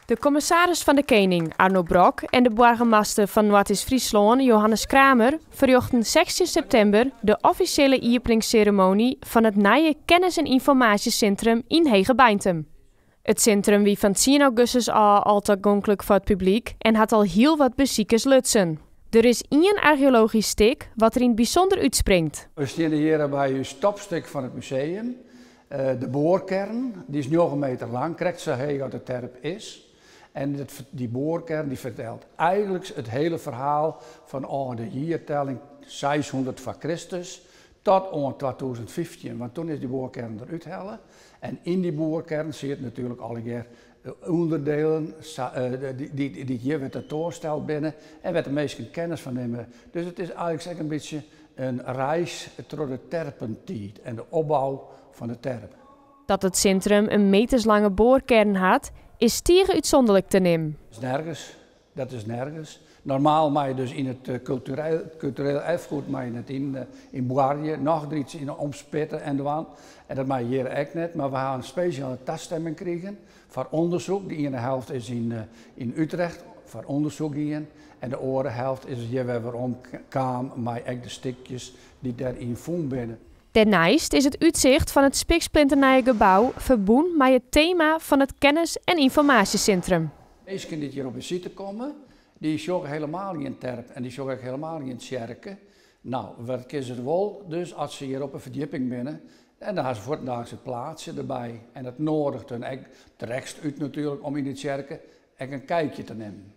De kommissaris fan de Kening, Arno Brok, en de boargemaster fan Noardeast-Fryslân, Johannes Kramer, ferrjochten 16 septimber de offisjele iepeningsseremoanje fan it nije kennis- en ynformaasjesintrum yn Hegebeintum. It sintrum wie fan 10 augustus ôf al tagonklik foar it publyk en hat al hiel wat besikers lutsen. Der is ien archeologysk stik wat der yn it bysûnder útspringt. We steane hjir by ús topstik fan it museum, de boarkearn. Dy is 9 meter lang, krekt sa heech as de terp is. En dy boarkearn dy fertelt eigenlik it hiele ferhaal fan ôf de jiertelling 600 foar Kristus tot oan 2015, want doe is dy boarkearn derút helle. En yn dy boarkearn sit natuerlik allegear ûnderdielen dy't hjir wer tentoansteld binne en wêr't de minsken kennis fan nimme. Dus it is eigenlik ek in bytsje in reis troch de terpentiid en de opbou fan de terp. Dat it sintrum in meterslange boarkearn hat, is tige útsûnderlik te neamen. Dat is nergens. Dat is nergens. Normaal mei je dus yn it kultureel erfgoed mei je net yn boarje, noch der iets yn omspitte en dwaan. En dat mei hjir ek net, mar we hawwe in spesjale tastimming krigen foar ûndersyk. De iene helte is yn Utrecht foar ûndersyk gien en de oare helte is hjir wer werom kaam mei ek de stikjes dy't dêryn fûn binne. Dêrneist is it útsicht fan it spiksplinternije gebou ferbûn mei it tema fan it kennis- en ynformaasjesintrum. Minsken dy't hjir op besite komme, dy sjogge hielendal gjin terp en dy sjogge ek hielendal gjin tsjerke. No, wat kinne se wol dus as se hjir op 'e ferdjipping binne en dan hawwe se fuortendaliks it plaatsje derby. En dat noadiget hun ek drekst út natuerlik om yn de tsjerke ek in kijkje te nimmen.